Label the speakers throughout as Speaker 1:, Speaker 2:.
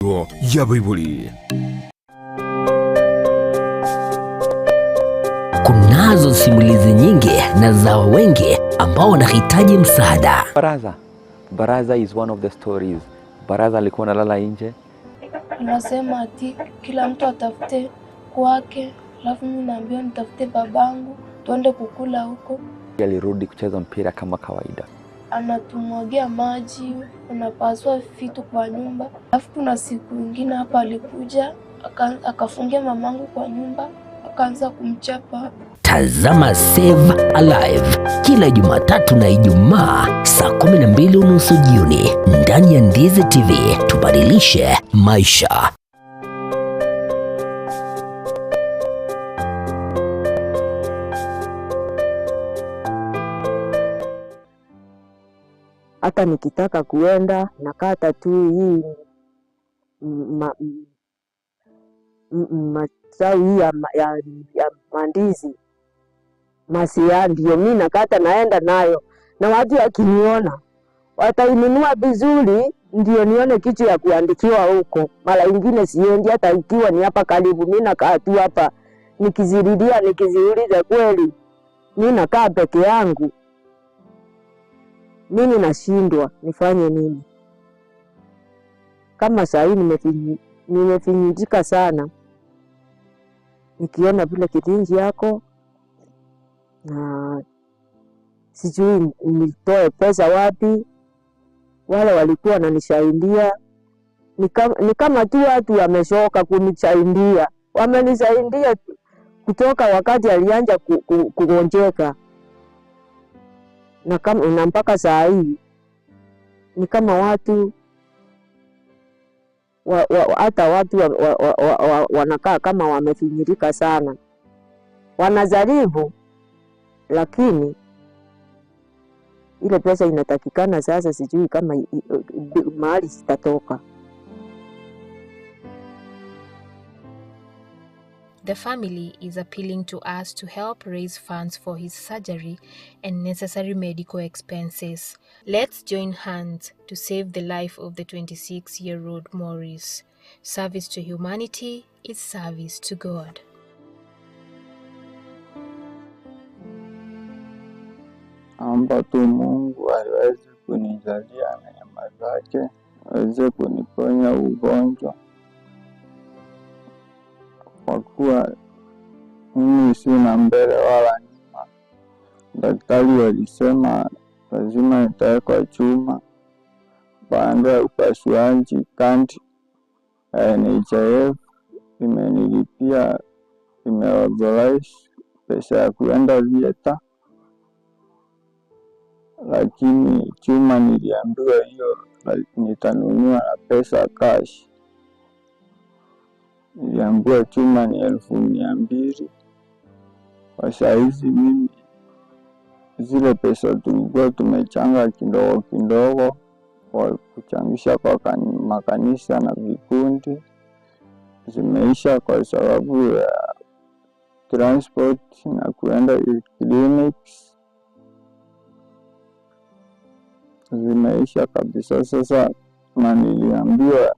Speaker 1: Ya Baibuli.
Speaker 2: Kunazo simulizi nyingi na za wengi ambao wanahitaji msaada.
Speaker 3: Baraza. Baraza is one of the stories. Baraza alikuwa analala nje.
Speaker 4: Anasema ati kila mtu atafute kwake, alafu mimi naambiwa nitafute babangu tuende kukula huko.
Speaker 3: Alirudi kucheza mpira kama kawaida.
Speaker 4: Anatumwagia maji, anapasua vitu kwa nyumba. Alafu kuna siku ingine hapa alikuja akafungia mamangu kwa nyumba, akaanza kumchapa.
Speaker 2: Tazama Save Alive kila Jumatatu na Ijumaa saa 12:30 jioni ndani ya Ndizi TV. Tubadilishe maisha.
Speaker 5: Hata nikitaka kuenda nakata tu hii matawi hii ya mandizi masia, ndio mi nakata naenda nayo, na watu wakiniona watainunua vizuri, ndio nione kitu ya kuandikiwa huko. Mara ingine siendi, hata ikiwa ni hapa karibu, mi nakaa tu hapa nikiziridia, nikiziuliza kweli, mi nakaa peke yangu, mimi nashindwa nifanye nini? Kama saa hii nimefinyijika sana, nikiona vile kitinji yako na sijui nitoe pesa wapi. Wale walikuwa wananisaidia ni kama tu watu wamechoka kunisaidia, wamenisaidia kutoka wakati alianza kugonjeka na mpaka saa hii ni kama watu hata watu wanakaa kama wamefinyirika sana, wanajaribu lakini ile pesa inatakikana sasa, sijui kama mahali zitatoka.
Speaker 6: The family is appealing to us to help raise funds for his surgery and necessary medical expenses. Let's join hands to save the life of the 26-year-old Maurice. Service to humanity is service to God.
Speaker 7: Naomba tu Mungu aweze kunijalia neema zake, aweze kuniponya ugonjwa, kwa kuwa mimi sina mbele wala nyuma. Daktari walisema lazima nitawekwa chuma baada ya upasuaji. Kanti ya NHIF imenilipia, imeauthorize pesa ya kuenda theater, lakini chuma niliambiwa hiyo nitanunua na pesa cash. Niliambiwa chuma ni 200,000. Kwa saizi mimi zile pesa tulikuwa tumechanga kidogo kidogo kwa kuchangisha kwa makanisa na vikundi zimeisha kwa sababu ya transport na kuenda clinics zimeisha kabisa. Sasa na niliambiwa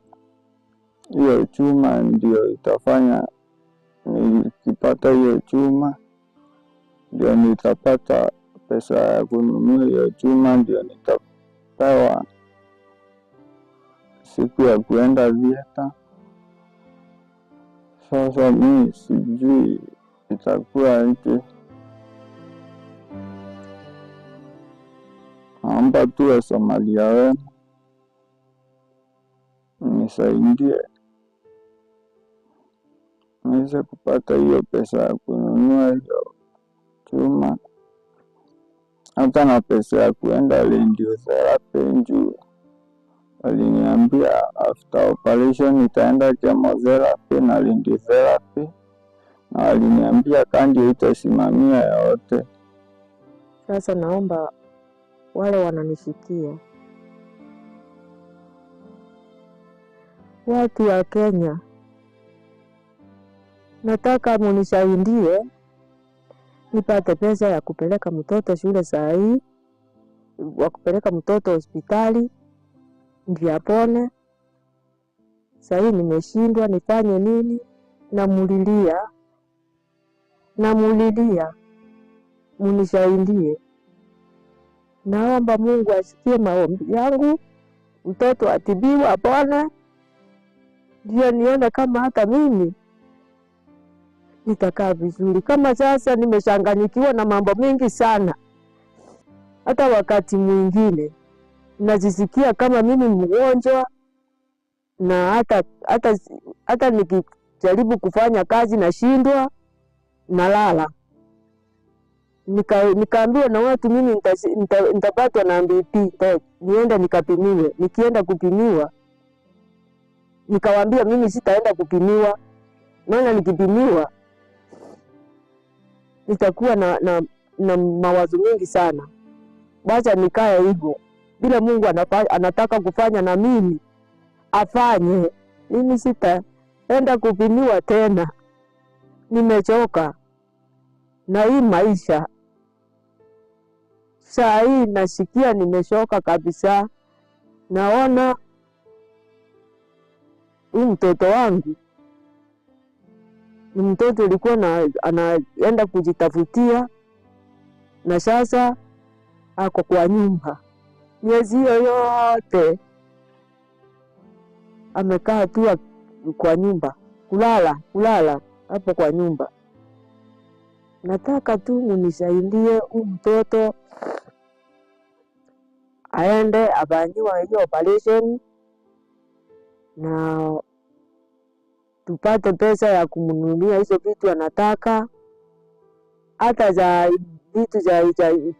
Speaker 7: hiyo chuma ndio itafanya, nikipata hiyo chuma ndio nitapata pesa ya kununua hiyo chuma, ndio nitapewa siku ya kuenda theater. Sasa mi sijui itakuwa aje. Naomba tu Wasamaria wema nisaidie niweze kupata hiyo pesa ya kununua hiyo chuma, hata na pesa ya kuenda radiotherapy juu waliniambia after operation nitaenda chemotherapy na radiotherapy, na waliniambia kandi itasimamia yote.
Speaker 5: Sasa naomba wale wananisikia, watu wa Kenya, nataka munisaidie nipate pesa ya kupeleka mtoto shule saa hii, wa kupeleka mtoto hospitali ndio apone. Sahii nimeshindwa nifanye nini? Namulilia, namulilia, munisaidie. Naomba Mungu asikie maombi yangu, mtoto atibiwe apone, ndio nione kama hata mimi nitakaa vizuri. Kama sasa nimechanganyikiwa na mambo mengi sana, hata wakati mwingine najisikia kama mimi mgonjwa, na hata nikijaribu kufanya kazi nashindwa, nalala. Nikaambiwa na watu mimi nitapatwa na BP, nienda nikapimiwe. Nikienda kupimiwa, nikawaambia mimi sitaenda kupimiwa, maana nikipimiwa nitakuwa na mawazo mengi sana. Wacha nikae hivyo, bila Mungu anataka kufanya na mimi afanye. Mimi sitaenda kupimiwa tena, nimechoka na hii maisha. Saa hii nasikia nimechoka kabisa. Naona huyu mtoto wangu ni mtoto alikuwa anaenda kujitafutia, na sasa ako kwa nyumba miezi hiyo yote amekaa tu kwa nyumba, kulala hapo kwa nyumba. Nataka tu munisaidie huyu mtoto aende afanyiwe hiyo operation na tupate pesa ya kumnunulia hizo vitu anataka, hata za vitu za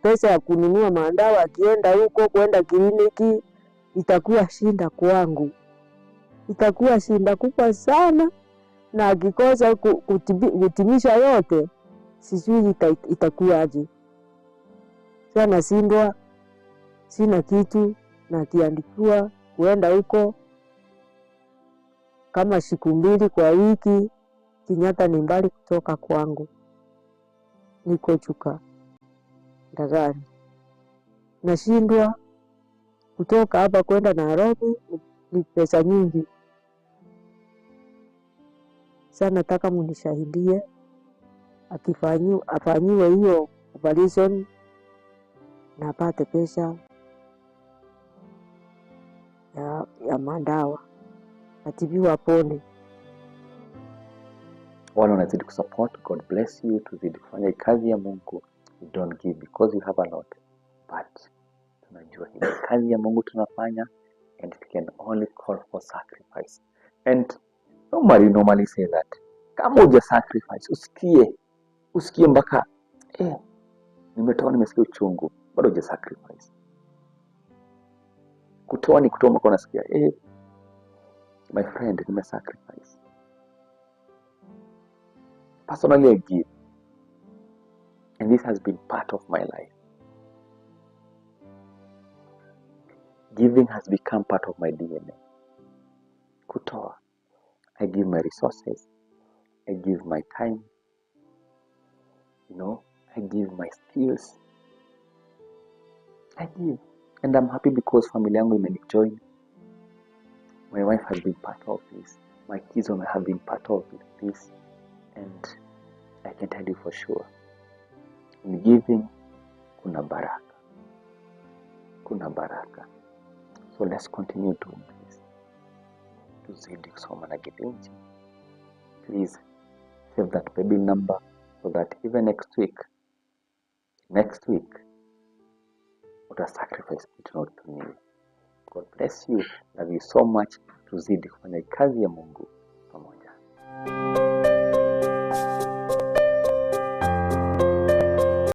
Speaker 5: pesa ya kununua mandawa. Akienda huko kwenda kliniki itakuwa shinda kwangu, itakuwa shinda kubwa sana, na akikosa kutimisha yote sijui itakuwaje. Sasa nashindwa, sina kitu, na akiandikiwa kuenda huko kama siku 2 kwa wiki. Kenyatta ni mbali kutoka kwangu, niko Chuka Ndagani. Nashindwa kutoka hapa kwenda Nairobi, ni pesa nyingi sana. Nataka munisahidie afanyiwe hiyo operation na apate pesa ya madawa, atibiwe apone.
Speaker 3: Wale wanazidi kusupport, God bless you. Tuzidi kufanya kazi ya Mungu. We don't give because we have a lot, but tunajua hii kazi ya Mungu tunafanya, and it can only call for sacrifice. And nobody normally say that. Kama huja sacrifice, usikie mpaka nimetoa, nimesikia uchungu, bado huja sacrifice. Kutoa ni kutoa mpaka unasikia my friend, nime sacrifice. Personally, I give, and this has been part of my life. Giving has become part of my DNA. Kutoa. I give my resources, I give my time, you know, I give my skills. I give. And I'm happy because familia yangu imenijoin. My wife has been part of this. My kids have been part of this. And I can tell you for sure, in giving, kuna baraka. Kuna baraka. So let's continue doing this. Tuzidi kusoma na Githinji. Please save that baby number so that even next week, uta sacrifice kitu na utumie. God bless you. Love you so much. Tuzidi kufanya kazi ya Mungu.